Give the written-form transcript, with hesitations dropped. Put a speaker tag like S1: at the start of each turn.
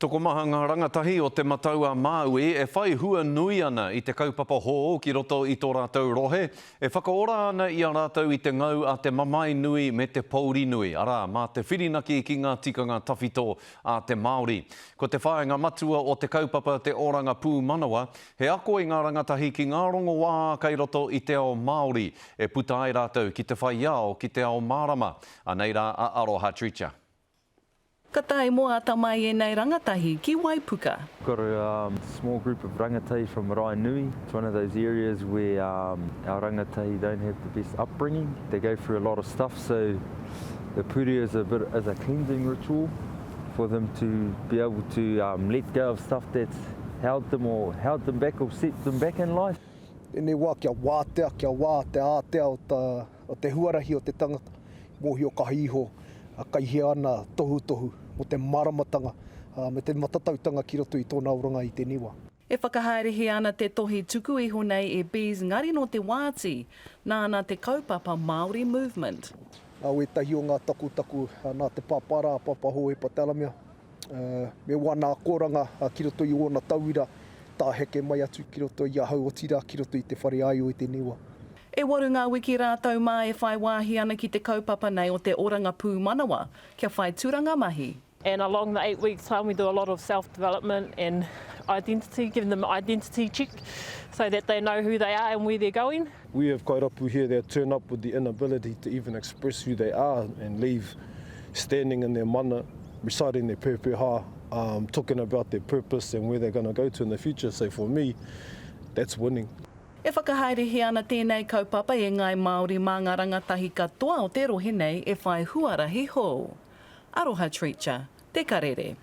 S1: Tokomaha ngā rangatahi o Te Matau a Māui e whai hua nui ana i te kaupapa hou ki roto i tō rātou rohe, e whakaora ana i a rātou i te ngau a te mamae nui me te pouri nui, arā, mā te whirinaki ki ngā tikanga tawhito a te Māori. Ko te whāinga matua o te kaupapa te oranga pūmanawa, he ako i ngā rangatahi ki ngā rongoā kei roto i te ao Māori, e puta ai rātou ki te whai ao, ki te ao mārama. Anei rā a Aroha Treacher.
S2: Ka tae moata mai ēnei rangatahi ki Waipuka.
S3: Got a small group of rangatahi from Maraenui. It's one of those areas where our rangatahi don't have the best upbringing. They go through a lot of stuff so the purea is a bit is a cleansing ritual for them to be able to let go of stuff that's held them or held them back or set them back in life.
S4: Tēnei wā kia wātea, kia wā te ātea o ta, o te huarahi o te tangata, mōhio kaha iho, kai hea ana tohutohu mō te māramatanga me te matatautanga ki roto i tōna oranga i tēnei wā.
S2: E whakahaerehia ana te tohi tuku iho nei e Bees Ngarino Te Waati, nāna te kaupapa Māori Movement.
S4: Nā wētahi o ngā takutaku nā te pāpā rā, Pāpā Hōhepa Te Aramea, me wana akoranga ki roto i ōna tauira tāheke mai atu ki roto i ahau, otirā ki roto i te whare āio i tēnei wā.
S2: E waru ngā wiki rātou mā e whai wāhi ana ki te kaupapa nei o te oranga pūmanawa kia whai turanga mahi.
S5: And along the eight weeks time we do a lot of self development and identity, giving them identity check so that they know who they are and where they're going.
S6: We have kairapu here that turn up with the inability to even express who they are and leave standing in their mana, reciting their pepeha, um, talking about their purpose and where they're going to go to in the future. So for me, that's winning.
S2: E whakahaerehia ana tēnei kaupapa e Ngāi Māori mā ngā rangatahi katoa o te rohe nei e whai huarahi hou. Aroha Treacher, Te Karere.